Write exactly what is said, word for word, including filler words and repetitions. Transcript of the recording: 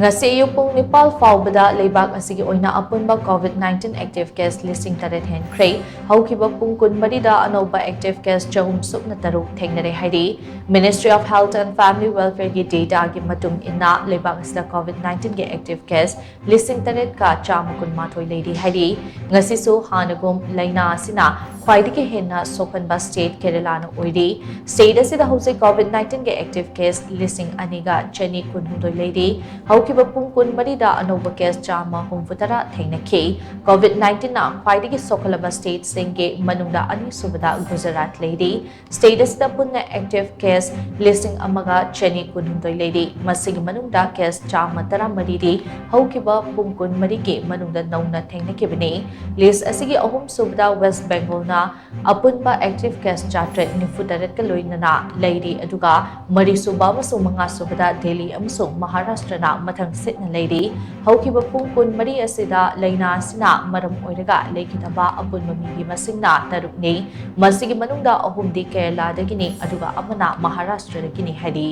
ꯉꯁꯤ ꯑꯌꯨꯛ ꯄꯨꯡ ꯅꯤꯄꯥꯜ ꯐꯥꯎꯕꯗ ꯂꯩꯕꯥꯛ ꯑꯁꯤꯒꯤ ꯑꯣꯏꯅ ꯑꯄꯨꯟꯕ COVID nineteen active case ꯂꯤꯁꯤꯡ ꯇꯔꯦꯠ ꯍꯦꯟꯈ꯭ꯔꯦ꯫ ꯍꯧꯈꯤꯕ ꯄꯨꯡ ꯀꯨꯟꯃꯔꯤꯗ ꯑꯅꯧꯕ active case ꯆꯍꯨꯝ ꯁꯨꯞꯅ ꯇꯔꯨꯛ ꯊꯦꯡꯅꯔꯦ ꯍꯥꯏꯔꯤ꯫ Ministry of Health and Family Welfare ꯒꯤ data ꯒꯤ ꯃꯇꯨꯡ ꯏꯟꯅ ꯂꯩꯕꯥꯛ ꯑꯁꯤꯗ COVID nineteen ꯒꯤ active case ꯂꯤꯁꯤꯡ ꯇꯔꯦꯠꯀ ꯆꯥꯝꯃ ꯀꯨꯟꯃꯥꯊꯣꯏ ꯂꯩꯔꯤ ꯍꯥꯏꯔꯤ꯫ ꯉꯁꯤꯁꯨ ꯍꯥꯟꯅꯒꯨꯝ ꯂꯥꯏꯅꯥ ꯑꯁꯤꯅ ꯈ꯭ꯋꯥꯏꯗꯒꯤ ꯍꯦꯟꯅ ꯁꯣꯛꯍꯟꯕ state ꯀꯦꯔꯂꯥꯅ ꯑꯣꯏꯔꯤ꯫ State ꯑꯁꯤꯗ ꯍꯧꯖꯤꯛ COVID nineteen ꯒꯤ active case ꯂꯤꯁꯤꯡ ꯑꯅꯤꯒ ꯆꯅꯤ ꯀꯨꯟꯍꯨꯝꯗꯣꯏ ꯂꯩꯔꯤ꯫ ꯍꯧꯈꯤꯕ ꯄꯨꯡ ꯀꯨꯟꯃꯔꯤꯗ ꯑꯅꯧꯕ case ꯆꯥꯝꯃ ꯍꯨꯝꯐꯨꯇꯔꯥ ꯊꯦꯡꯅꯈꯤ꯫ COVID nineteen ꯅ ꯈ꯭ꯋꯥꯏꯗꯒꯤ ꯁꯣꯛꯍꯜꯂꯕ state ꯁꯤꯡꯒꯤ ꯃꯅꯨꯡꯗ ꯑꯅꯤꯁꯨꯕꯗ ꯒꯨꯖꯔꯥꯠ ꯂꯩꯔꯤ꯫ State ꯑꯁꯤꯗ ꯄꯨꯟꯅ active case ꯂꯤꯁꯤꯡ ꯑꯃꯒ ꯆꯅꯤ ꯀꯨꯟꯍꯨꯝꯗꯣꯏ ꯂꯩꯔꯤ꯫ ꯃꯁꯤꯒꯤ ꯃꯅꯨꯡꯗ case ꯆꯥꯝꯃ ꯇꯔꯥꯃꯔꯤꯗꯤ ꯍꯧꯈꯤꯕ ꯄꯨꯡ ꯀꯨꯟꯃꯔꯤꯒꯤ ꯃꯅꯨꯡꯗ ꯅꯧꯅ ꯊꯦꯡꯅꯈꯤꯕꯅꯤ꯫ List ꯑꯁꯤꯒꯤ ꯑꯍꯨꯝꯁꯨꯕꯗ West Bengal ꯅ ꯑꯄꯨꯟꯕ active case ꯆꯥꯇ꯭ꯔꯦꯠ ꯅꯤꯐꯨ ꯇꯔꯦꯠꯀ ꯂꯣꯏꯅꯅ ꯂꯩꯔꯤ, ꯑꯗꯨꯒ ꯃꯔꯤꯁꯨꯕ ꯑꯃꯁꯨꯡ ꯃꯉꯥꯁꯨꯕꯗ ꯗꯦꯜꯂꯤ ꯑꯃꯁꯨꯡ ꯃꯍꯥꯔꯥꯁꯇ꯭ꯔꯅ ꯃꯊꯪ ꯁꯤꯠꯅ ꯂꯩꯔꯤ꯫ ꯍꯧꯈꯤꯕ ꯄꯨꯡ ꯀꯨꯟꯃꯔꯤ ꯑꯁꯤꯗ ꯂꯥꯏꯅꯥ ꯑꯁꯤꯅ ꯃꯔꯝ ꯑꯣꯏꯔꯒ ꯂꯩꯈꯤꯗꯕ ꯑꯄꯨꯟꯕ ꯃꯤꯒꯤ ꯃꯁꯤꯡꯅ ꯇꯔꯨꯛꯅꯤ꯫ ꯃꯁꯤꯒꯤ ꯃꯅꯨꯡꯗ ꯑꯍꯨꯝꯗꯤ ꯀꯦꯔꯂꯥꯗꯒꯤꯅꯤ, ꯑꯗꯨꯒ ꯑꯃꯅ ꯃꯍꯥꯔꯥꯁꯇ꯭ꯔꯗꯒꯤꯅꯤ ꯍꯥꯏꯔꯤ꯫